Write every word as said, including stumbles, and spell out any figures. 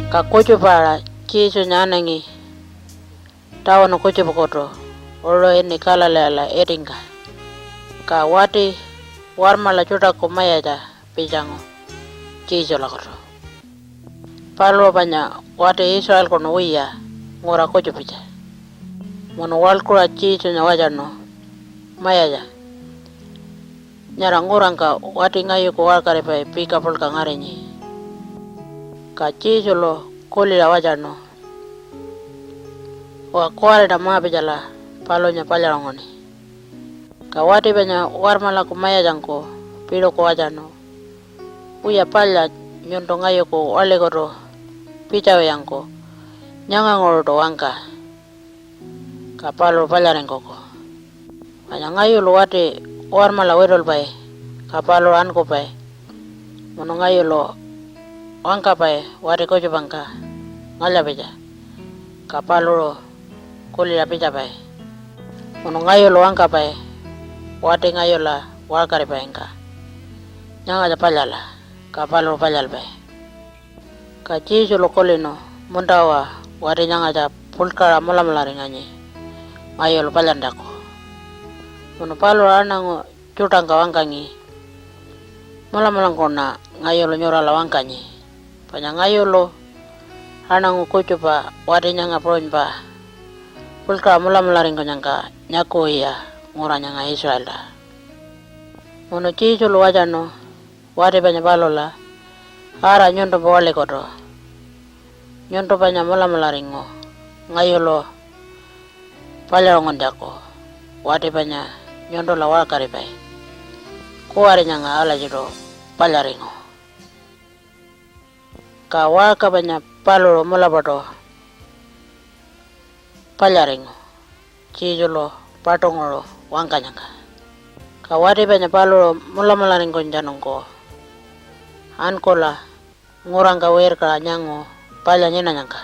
Ka kutjupa-aṟa Jesunya anangi tawunu kutjupakutu uṟu ini Galileela itingka. Ka wati warmaḻa tjuṯaku mayatja pitjangu Jesulakutu. Paluṟu panya wati Israelkunu wiya ngura kutjupitja, munu waḻkuṟa Jesunya watjanu, "Mayatja, nyara ngurangka wati ngayuku waṟkaripai pika puḻka ngarinyi." Ka Jesulu kuliṟa watjanu, "Uwa, kuwariṉa ma-pitjala palunya palyaṟunguṉi." Ka wati panya warmaḻaku mayatjangku piṟuku watjanu, "Wiya palya, nyuntu ngayuku waḻikutu pitjawiyangku nyanganguṟuṯu wangka, ka paluṟu palyaringkuku. Panya ngayulu wati warmaḻa witulpai, ka paluṟu ankupai, munu ngayulu wangkapai wati kutjupangka ngalya-pitja, ka paluṟu kuliṟa pitjapai. Munu ngayulu wangkapai wati ngayula waṟkaripaingka, 'Nyangatja palyala,' ka paluṟu palyalpai." Ka Jesulu kulinu, "Munta-uwa, wati nyangatja puḻkaṟa mulamularinganyi ngayulu palyantjaku." Munu paluṟu aṉangu tjuṯangka wangkangi, "Mulamulangkuṉa ngayulu nyurala wangkanyi, panya ngayulu aṉangu kutjupa wati nyanga puṟunypa puḻkaṟa mulamularingkunyangka nyakuwiya ngura nyanga Israelta." Munu Jesulu watjanu wati panya palula, "Ara nyuntumpa waḻikutu. Nyuntu panya mulamularingu ngayulu palyaṟunguntjaku wati panya nyuntula waṟkaripai. Kuwari nyanga alatjiṯu palyaringu." Ka waṟka panya paluṟu mulapaṯu palyaringu Jesulu paṯunguṟu wangkanyangka. Ka wati panya paluṟu mulamularingkunytjatjanungku ankula ngurangka wirkaṟa nyangu palya nyinanyangka.